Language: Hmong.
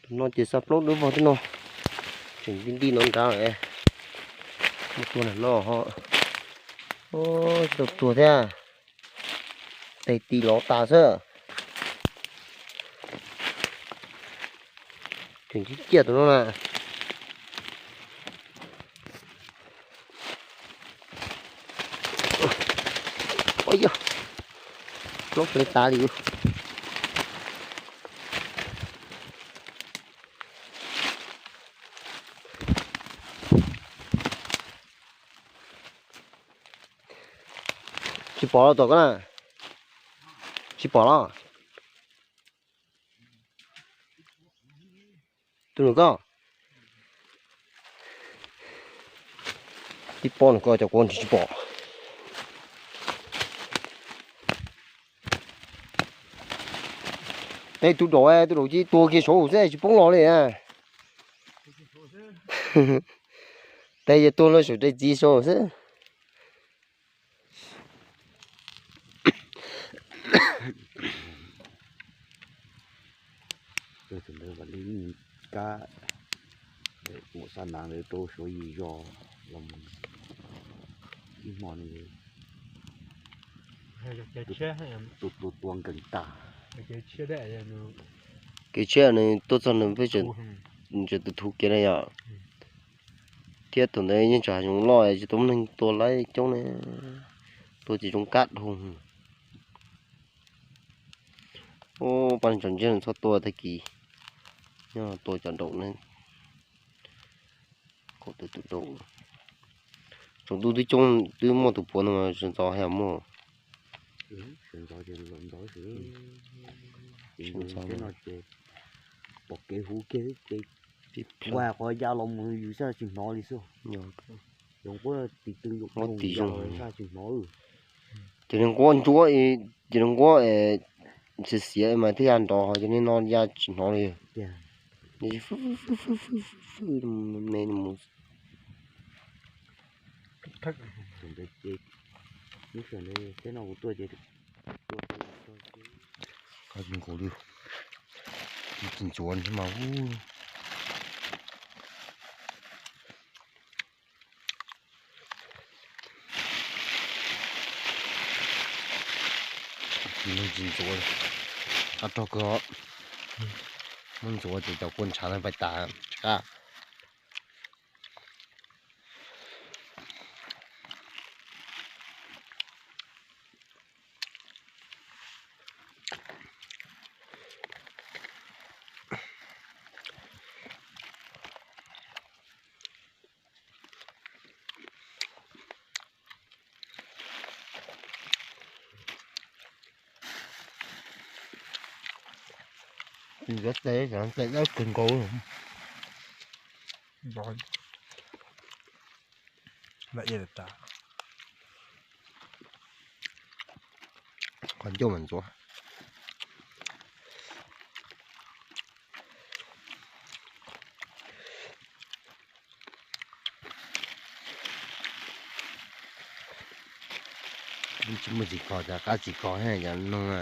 Tus no ces xa plaub dub vog thiab no. Tseem nti nti no nrad lawm. Muaj tuag nram no ho. Tsis tau tuag thiab. Tes tis lov tas xwb. Tseem ciaj ciaj tus no na. Ua yog, plaub ple tas li. Tsis pom los tom koj na. Tsis pom los. Tus nus koj. Tib pob nus koj cov kuv tsis pom. Tej tus daum, tus daum cia tuag kiag saud xwb tsis poob los li. Tej yog tuag lawm saum tej txiv saud xwb. Tus ntawd vam li kab, ua xa nas ntawd rau suav yim zos los ib hmo nws tua tua nkees tas. Kev tshiab nws tuaj txog nws peb tseem tus thuv kiag na yom. Thiab thaum ntawd yeej tseem hav zoov loj tsis tau muaj neeg tua laib coob ne, tua tsis zoo kab dhau. Pab neeg tsaus ntseg txhob tua tag kis, nyob tua cov daum ne. Kaum tus tus daum, tsaus ntuj twb coob twb muaj tus puav no mas sawv ntxov hais muaj. Sawv ntxov ces los ntxov xwb. Sawv ntxov no ces pom kev huv kiag ces ua qhov ya los mus yus saj tsis hnov li xwb. Zoo nquab tis tw zoo saj tsis hnov. Ces nws nquab ntsuab, ces nws nquab xiav xiav mas thiaj ya nrov, ces nws no ya tsis hnov li. Me mus. Tus ntawd ces, lub sij hawm ntawd teb no kuv tuaj ces, koj tsis nkaus li, tsis ntxuav mas. Tsis ntxuav, qab rog kawg. Muab ntxuav ces cov kua ntshav no pais tas tsis qab. Ntxuav tes, tes dawb kawg nkaus. Qhov ncauj mas ntxuav. Tsis muaj txiv kos, cov qab txiv kos thiab cov noog na.